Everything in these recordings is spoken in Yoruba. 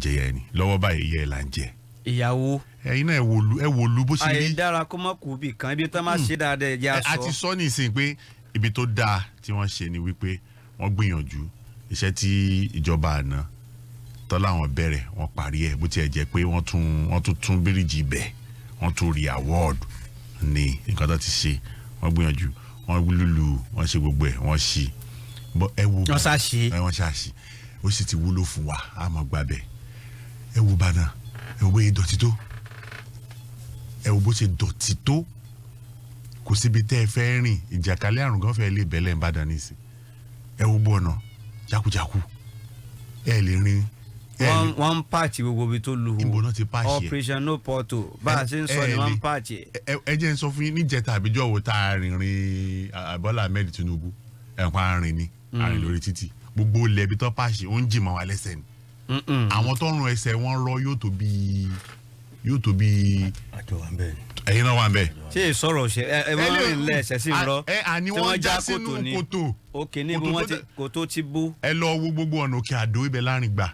Àjẹyẹ ni lọ́wọ́ báyìí, ìyá ẹ̀ là ń jẹ. Ìyàwó. Ẹ̀yin náà, ẹ wò lu bó ṣe rí. Àyè dára kó má kú bì kan, ibi tó máa ṣe dáadáa, ẹ jẹ́ A ti àṣọ. sọ nísìnyí pé ibi tó dáa tí wọ́n ṣe ni wípé wọ́n gbìyànjú iṣẹ́ tí ìjọba àná tọ́lá wọn bẹ̀rẹ̀, wọ́n parí ẹ̀. Bó tiẹ̀ jẹ́ pé wọ́n tún bíríìjì bẹ̀, wọ́n tún rí award ní nǹkan tó ti ṣe. Wọ́n gbìyànjú, wọ́n lùlù, wọ́n ṣe gbogbo ẹ̀, wọ́n ṣí bọ́ ẹ wo. Wọ́n ṣá ṣe. Ẹ wọ́n ṣá ṣe, ó sì ti wúlò fún wa, á mọ̀ gbàbẹ̀. Ẹ wo bàdàn, ẹ wo bóyá dọ̀tí tó, ẹ wo bó ṣe dọ̀tí tó. Kò síbi tẹ́ ẹ fẹ́ rìn, ìjàkálẹ̀ àrùn gan fẹ́ lè bẹ́lẹ̀ ń bàdàn nísìn. Ẹ wo bó ọ̀nà jákujáku, ẹ lè rìn ẹ Wọ́n wọ́n ń patch gbogbo ibi tó lu. Níbo náà ti patch ẹ̀? Operation No Pothole, bá a ṣe ń sọ ni wọ́n ń patch ẹ̀. Ẹ jẹ́ n sọ fún yín, níjẹta àbíjọ́ wo tá a rìnrìn Bọ́lá Ahmed Tinubu, ẹ̀pọ̀n arìn ni arìn lórí títì. Gbogbo ilẹ̀ ibi tó patch, ó ń jì mọ́ wa lẹ́sẹ̀ ni. Àwọn tó ń rún ẹsẹ̀ wọn rọ, yóò tó bí. Àjọ wa ń bẹ̀ ni. Ẹ̀yin náà wà ń bẹ̀. Ṣé ìsọ̀rọ̀ ṣe ẹ wọ́n rìn lẹ́sẹ̀ sí ń rọ? Ẹ àní Tí wọ́n já kòtò sínú ni. kòtò. Òkè níbi Kòtò wọ́n tó ti kòtò ti bó. Ẹ lọ wo gbogbo ọ̀nà Òkè Àdó, ibẹ̀ láàrin gbà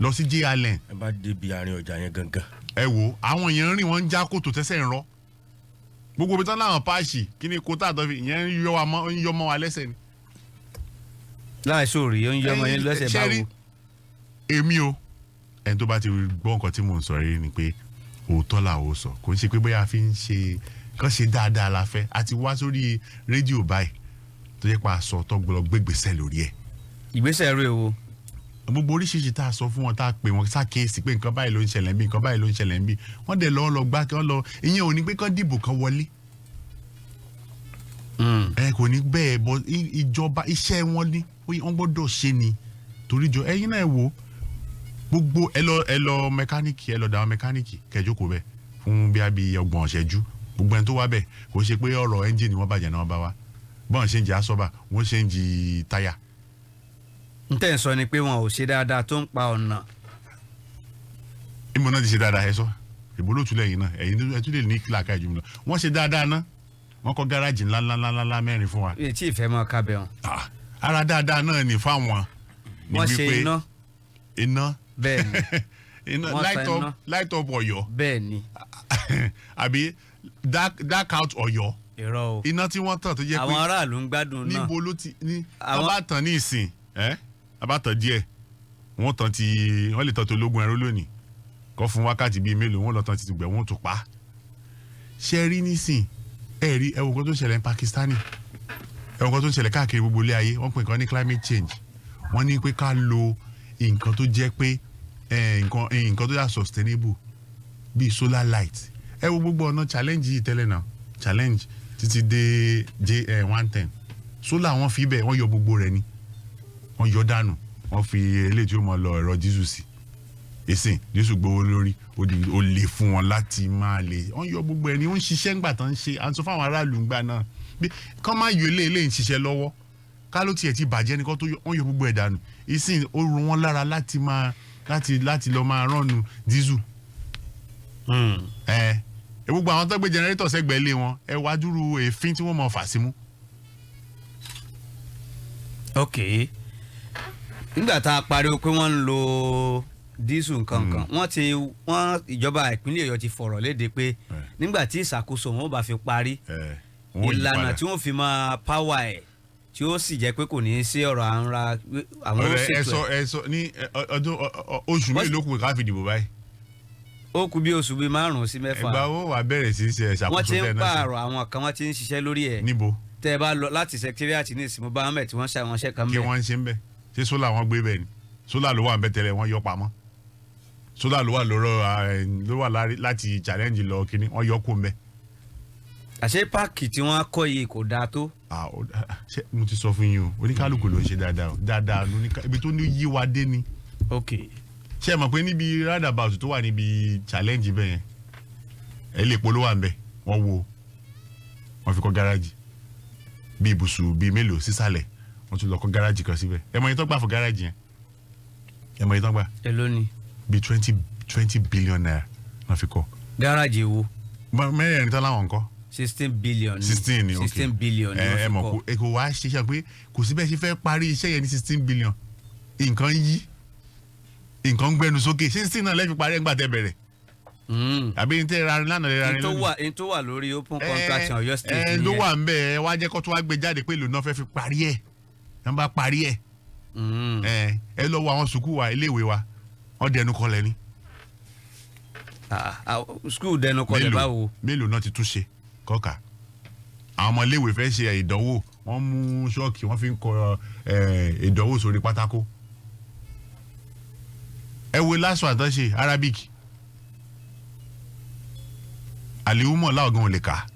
lọ sí J Allen. Ẹ bá débi àárín ọjà yẹn gangan. Ẹ wo àwọn èèyàn rìn, wọ́n ń já kòtò, tẹ́sẹ̀ ń rọ. Gbogbo ibi tán láwọn patch, kí ni kòtò àtọ́ fi ìyẹn ń yọ wa mọ́, ń yọ mọ́ wa lẹ́sẹ̀ ni. Láì sóòrì, ó ń yọ ọmọ yẹn lẹ́sẹ̀. Ṣé rí, Báwo? Èmi o, ẹni tó bá ti gbọ́ nǹkan tí mò ń sọ rí ni pé òótọ́ là ó sọ. Kò ń ṣe pé bóyá a fi ń ṣe kán ṣe dáadáa la fẹ́. A ti wá sórí rédíò báyìí tó jẹ́ pé a sọ tó gbọ́dọ̀ gbégbèsè lórí ẹ̀. Ìgbésẹ̀ rẹ̀ wo? Gbogbo oríṣiríṣi tá a sọ fún wọn, tá a pè wọn ṣàkíyèsí pé nǹkan báyìí ló ń ṣẹlẹ̀ níbí, nǹkan báyìí ló ń ṣẹlẹ̀ níbí, wọ́n dẹ̀ lọ́ọ́ lọ gbá kí wọ́n lọ. Ìyẹn ò ní pé kán dìbò kan wọlé. Ẹ kò ní bẹ́ẹ̀ bọ ìjọba, iṣẹ́ wọn ní wọ́n gbọ́dọ̀ ṣe ni. Torí jọ, ẹ̀yin náà, ẹ wò gbogbo, ẹ lọ mẹkáníìkì, ẹ lọ dà wọn mẹkáníìkì kẹjókòó bẹ́ẹ̀ fún bí i 30 ṣẹ́jú. Gbogbo ẹni tó wá bẹ́ẹ̀, kò ṣe pé ọ̀rọ̀ ẹ́ńjìnì wọn bàjẹ́ náà wọ́n bá wa bọ́n ṣe ń jẹ́ asọ́bà, wọ́n ṣe ń jí táyà. N tẹ́ ń sọ ni pé wọn ò ṣe dáadáa tó ń pa ọ̀nà. Ìmọ̀ náà ti ṣe dáadáa. Ẹ sọ ìbò lóòtú lẹ́yìn náà, ẹ̀yin ẹ tún lè ní kílàkà ìjùmọ̀ lọ. Wọ́n ṣe dáadáa ná, wọ́n kọ́ gáràjì ńlá ńlá ńlá ńlá mẹ́rin fún wa. Èyí tí ìfẹ́ máa kábẹ́ wọn. Ah, ara dáadáa náà ní fáwọn ní Wọ́n ṣe wípé iná. Iná. Bẹ́ẹ̀ ni. Iná. Wọ́n Light sa up iná. Light up Ọ̀yọ́. Bẹ́ẹ̀ ni. Àbí dark out Ọ̀yọ́. Irọ́ o. Iná tí wọ́n tàn tó jẹ́ pé Àwọn aráàlú ń gbádùn náà. Níbo ló ti ní Àwọn- abá tàn ní ìsìn ẹ́, abá tàn díẹ̀, wọ́n tàn ti, wọ́n lè tàn tó lógún ẹrú lónìí kọ́ fún wákàtí bíi mélòó, wọ́n lọ tàn ti gbẹ̀, wọ́n tún pa. Ṣe rí nísìn, ẹ rí, ẹ wo nǹkan tó ń ṣẹlẹ̀ ní Pakistani, ẹ wo nǹkan tó ń ṣẹlẹ̀ káàkiri gbogbo ilé ayé. Wọ́n pè nǹkan ní climate change. Wọ́n ní pé ká lo nǹkan tó jẹ́ pé nǹkan tó yà sustainable bíi solar light. Ẹ wo gbogbo ọ̀nà Challenge yìí tẹ́lẹ̀ náà, Challenge títí dé j 110, solar wọ́n fi bẹ́ẹ̀, wọ́n yọ gbogbo rẹ̀ ni, wọ́n yọ dànù, wọ́n fi eléyìí tí ó mọ̀ lọ ẹ̀rọ diesel sí. Ìsìn diesel gbowó lórí, ó di ó lè fún wọn láti máa lè wọ́n yọ gbogbo ẹ̀ ni. Ó ń ṣiṣẹ́ ńgbà tán ń ṣe. À ń sọ fáwọn aráàlú ńgbà náà bí kán má yọ eléyìí, eléyìí ń ṣiṣẹ́ lọ́wọ́. Ká ló tiẹ̀ ti bàjẹ́ ni kán tó yọ, wọ́n yọ gbogbo ẹ̀ dànù. Ìsìn ó rún wọn lára láti máa láti lọ máa run diesel. Ẹ gbogbo àwọn tó gbé generator sẹ́gbẹ̀ẹ́ lé wọn, ẹ wá dúró èéfín tí wọ́n mọ̀ fà símú. Ok, nígbà tá a pariwo pé wọ́n ń lo diesel nkankan, wọ́n ti wọ́n ìjọba ìpínlẹ̀ Ọ̀yọ́ ti fọ̀rọ̀ léde pé nígbà tí ìṣàkóso wọn ò bá fi parí, ẹ wọ́n yí ìlànà padà. tí wọ́n fi máa power ẹ̀, tí ó sì jẹ́ pé kò ní í sí ọ̀rọ̀ à ń ra àwọn ó Ọ̀rẹ́, ẹ ṣètò sọ ẹ̀. Ẹ sọ ní ọdún oṣù mélòó kù ká fi dìbò báyìí? Ó kù bí oṣù bíi 5 sí 6. Ẹgbà wo wà bẹ̀rẹ̀ sí í ṣe ìṣàkóso Wọ́n ti ń tẹ̀ náà sí? pààrọ̀ àwọn kan, wọ́n ti ń ṣiṣẹ́ lórí ẹ̀. Níbo? Tẹ́ ẹ bá lọ láti secretariat ní ìsinmi bá ahmed tí wọ́n ṣe àwọn iṣẹ́ kan Kí bẹ́ẹ̀. wọ́n ń ṣe ń bẹ̀? Ṣé solar wọn gbé bẹ́ẹ̀ ni? Solar ló wà ń bẹ̀ tẹ́lẹ̀, wọ́n yọ pamọ́. Solar ló wà lọ́rọ̀ ló wà láti Challenge lọ kínní, wọ́n yọ kó ń bẹ̀. Àṣé páàkì tí wọ́n kọ́ yìí kò dáa tó? Ah, ṣé mo ti sọ fún yín o, oníkálukú ló ń ṣe dáadáa o. Dáadáa ló ní ibi tó ní yí wa dé ni. Ṣé ẹ mọ̀ pé níbi roundabout tó wà níbi Challenge bẹ́ẹ̀ yẹn, ẹ lè polówó à ń bẹ̀, wọ́n wo wọ́n fi kọ́ gáràjì bí ibùsùn bíi mélòó sísàlẹ̀, wọ́n tún lọ kọ́ gáràjì kan síbẹ̀. Ẹ mọ̀ iye tó gbà fún gáràjì yẹn? Ẹ mọ̀ iye tó gbà? Èló ni? Bíi ₦20 billion náà fi kọ́. Gáràjì wo? Mẹ́rẹ̀ẹ̀rin tán láwọn nǹkan. 16 billion ni. 16 ni, ok. 16 billion ni Ẹ wọ́n fi mọ̀ kọ́. Kó ẹ kò wá ṣiṣẹ́ pé kò sí bẹ́ẹ̀ ṣe fẹ́ parí iṣẹ́ yẹn ní 16 billion, nǹkan yí. Nǹkan ń gbẹnu sókè. Ṣé 16 náà lẹ́fi parí ẹ̀ngbà tẹ́ bẹ̀rẹ̀? Àbí ní tẹ́ ra lánàá lè ra n tó lónìí? wà, n tó wà lórí open contract Ọ̀yọ́ State Ẹ ló nìyẹn. wà ń bẹ. Ẹ wá jẹ́ kó tó wá gbé jáde pé èlò náà fẹ́ fi parí ẹ̀. Wọ́n bá parí ẹ̀, ẹ lọ wo àwọn sùkúù wa, iléèwé wa, wọ́n dẹnu kọlẹ̀ ni. Ah, ah, school dẹnu kọlẹ̀ báwo? Mélòó náà ti tún ṣe kọ́ka? Àwọn ọmọ iléèwé fẹ́ ṣe ìdánwò, wọ́n mú ṣọ́ọ̀kì, wọ́n fi ń kọ ìdánwò sórí pátákó. Ẹ wo last one tán ṣe, Arabic, àlìhùmọ̀ láwọn gan ò lè kà á.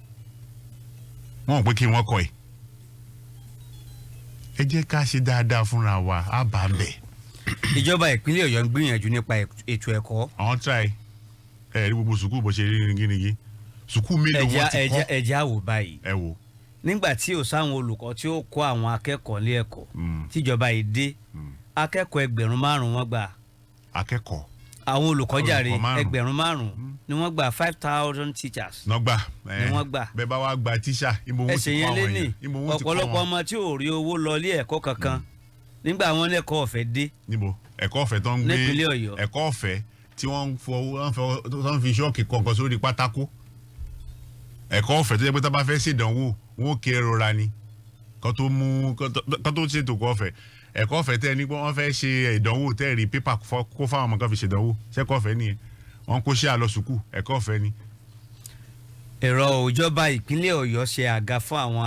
Wọ́n ò pé kí wọ́n kọ ẹ̀. Ẹ jẹ́ ká ṣe dáadáa fúnra wa, á bá a bẹ̀. Ìjọba ìpínlẹ̀ Ọ̀yọ́ ń gbìyànjú nípa ètò ẹ̀kọ́. Àwọn try. Ẹ rí gbogbo sùkúù bó ṣe rí ringíringí. Sùkúù mélòó Ẹ̀já wọ́n ti ẹ̀já kọ́? Ẹ̀já wò báyìí. Ẹ wò. Nígbà tí ò sáwọn olùkọ́ tí ó kọ́ àwọn akẹ́kọ̀ọ́ ní ẹ̀kọ́, tíjọba yìí dé, akẹ́kọ̀ọ́ 5,000 wọ́n gbà. Akẹ́kọ̀ọ́? Àwọn olùkọ́ jàre. Olùkọ́ 5,000. 5,000 ni wọ́n gbà, 5,000 teachers nọgbà ni wọ́n gbà. Bẹ́ẹ̀ bá wá gba tíṣà, ibo wọn ti Ẹsẹ̀ kọ́ yẹn àwọn lé ní èèyàn? Ibo wọn ti kọ́ ọ̀pọ̀lọpọ̀ wọn? ọmọ tí ò rí owó lọ ilé ẹ̀kọ́ kankan nígbà wọn lẹ́kọ̀ọ́ ọ̀fẹ́ dé. Níbo? Ẹ̀kọ́ ọ̀fẹ́ tó ń gbé? Nípínlẹ̀ Ọ̀yọ́. Ẹ̀kọ́ ọ̀fẹ́ tí wọ́n ń fọ, wọ́n tó ń fi ṣọ́ọ̀kì kọ̀ọ̀kan sórí pátákó. Ẹ̀kọ́ ọ̀fẹ́ tó jẹ́ pé tó bá fẹ́ ṣèdánwò, wọn ò kí rora ni kó tó mú kó tó ṣètò ẹ̀kọ́ ọ̀fẹ́. Ẹ̀kọ́ ọ̀fẹ́ tẹ́ ní pé wọ́n fẹ́ ṣe ìdánwò, tẹ́ rí pépà kó fáwọn ọmọ kan fi ṣèdánwò, ṣẹ́kọ̀ ọ̀fẹ́ nìyẹn? Wọ́n kó ṣé àlọ́ sùkúù, ẹ̀kọ́ ọ̀fẹ́ ni. Ẹ̀rọ ìjọba ìpínlẹ̀ Ọ̀yọ́ ṣe àga fún àwọn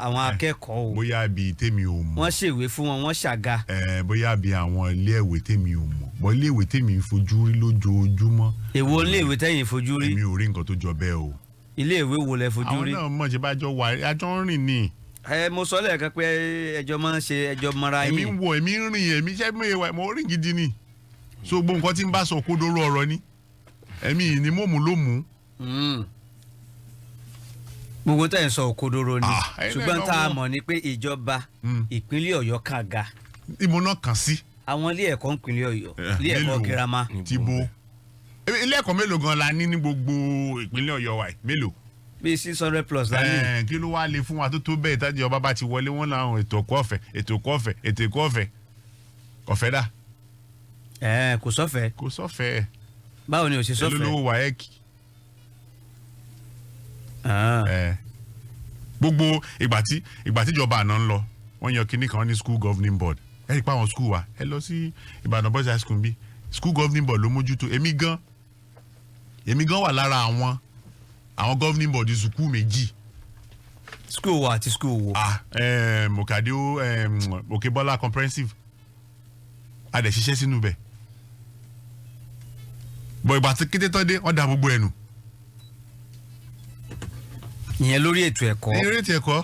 àwọn akẹ́kọ̀ọ́ o. Bóyá bíi tèmi ò mọ̀. Wọ́n ṣèwé fún wọn, wọ́n ṣàga. Ẹ bóyá bíi àwọn iléèwé tèmi ò mọ̀ bọ́, iléèwé tèmi ń fojú rí lójoojúmọ́. Èwo iléèwé tẹ́yìn fojú rí? Èmi ò rí nǹkan tó jọ bẹ́ẹ̀ o. Iléèwé wo lẹ fojú Àwọn rí? náà mọ̀ ṣe bá jọ wà, àjọ ń rìn ni. Ẹ mo sọ lẹ́ẹ̀kan pé ẹjọ́ máa ń ṣe, ẹjọ́ mọ́ra Èmi yín. ń wo, èmi ń rìn, èmi ṣẹ́ mi wà, mo rìn gidi ni. So gbogbo nǹkan tí ń bá sọ, kódóró ọ̀rọ̀ ni. Èmi ní mòmù ló mú. Gbogbo tẹ̀ ń sọ òkodoro ni. Ah, ẹ̀yin náà Ṣùgbọ́n tá a lọ́wọ́. mọ̀ ni pé ìjọba ìpínlẹ̀ Ọ̀yọ́ kàga Ìmọ̀ náà kàn sí. àwọn ilé ẹ̀kọ́ ìpínlẹ̀ Ọ̀yọ́, ilé ẹ̀kọ́ Mélòó? girama. Ti bo ilé ẹ̀kọ́ mélòó gan la ní ní gbogbo ìpínlẹ̀ Ọ̀yọ́ wa yìí? Mélòó? Bíi 600 plus la ní. Kí ló wá lè fún wa tó tó bẹ́ẹ̀? Tájú ọba bá ti wọlé, wọn làwọn ètò ẹ̀kọ́ ọ̀fẹ́, ètò ẹ̀kọ́ ọ̀fẹ́, ètò ẹ̀kọ́ ọ̀fẹ́, ọ̀fẹ́ dà? Kò sọ́fẹ̀ẹ́. Kò sọ́fẹ̀ẹ́. Báwo ni ò ṣe Èló sọ́fẹ̀ẹ́? lówó WAEC? Ah. Gbogbo ìgbà tí ìjọba àná ń lọ, wọ́n yan kinní kan ní school governing board. Ẹ rí i pé àwọn school wa, ẹ lọ sí Ìbàdàn Boys High School bí, school governing board ló mójútó. Èmi gan wà lára àwọn governing board school méjì. School wo àti school wo? Ah, Òkàdé, Òkèbọ́lá Comprehensive. A dẹ̀ ṣiṣẹ́ sínú bẹ̀ bọ̀. Ìgbà tí kété tán dé, wọ́n da gbogbo ẹ̀ nù. Ìyẹn lórí ètò ẹ̀kọ́. Ní eré ti ẹ̀kọ́.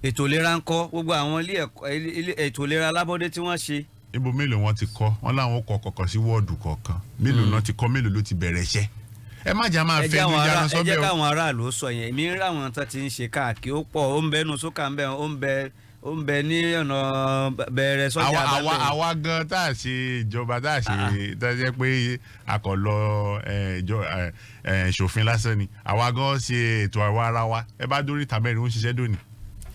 Ètò ìlera ń kọ́? Gbogbo àwọn ilé ẹ̀kọ́, ètò ìlera alábọ́dé tí wọ́n ṣe. Ibo mélòó wọn ti kọ́? Wọn láwọn kọ kọ̀ọ̀kan sí wọ́ọ̀dù kọ̀ọ̀kan. Mélòó náà ti kọ́? Mélòó ló ti bẹ̀rẹ̀ iṣẹ́? Ẹ má jà máa Ẹ fẹ́ jẹ́ ní àwọn ará yàrá ẹ jẹ́ sọ́bẹ̀ o. káwọn aráàlú sọ yẹn. Èmi ń ráwọn tán ti ń ṣe káàkiri, ó pọ̀, ó ń bẹ nù sókà, ń bẹ, ó ń bẹ ní ọ̀nà bẹ̀rẹ̀ sọ́jà Àwa àwa abábẹ̀. Àwa gan tá a ṣe ìjọba, tá a ṣe, tá a jẹ́ pé a kò lọ ìjọ ṣòfin lásán ni, àwa gan ṣe ètò àwa ara wa. Ẹ bá dórí ìta mẹ́rin, ó ń ṣiṣẹ́ dòní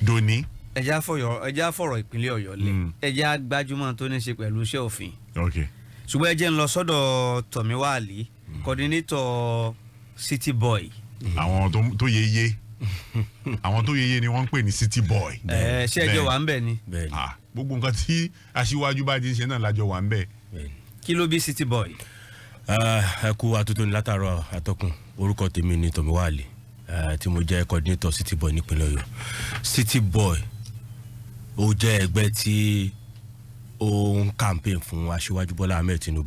dòní. Ẹ jẹ́ àfọ̀rọ̀ ìpínlẹ̀ Ọ̀yọ́ lẹ̀. Ẹ jẹ́ àgbájúmọ̀ tó ní ṣe pẹ̀lú iṣẹ́ òfin. Ṣùgbọ́n ẹ jẹ́ ń lọ sọ́dọ̀ Tọ̀míwá Àlí, coordinator City Boy. Àwọn tó yeye, àwọn tó yeye ni wọ́n ń pè ní City Boy. Ẹ ṣé ẹjọ́ wà ń bẹ̀ ni? Bẹ́ẹ̀ni. Ah, gbogbo nǹkan tí aṣíwájú bá ti ń ṣe náà lájọ wà ń bẹ̀. Bẹ́ẹ̀ni. Kí ló bí City Boy? Ah, ẹ kú atótó ní látàárọ̀, atọ́kùn. Orúkọ tèmi ni Tọ̀míwá Àlì, tí mo jẹ́ coordinator City Boy nípínlẹ̀ Ọ̀yọ́. City Boy ó jẹ́ ẹgbẹ́ tí ó ń campaign fún Aṣíwájú Bọ́lá Ahmed Tinubu.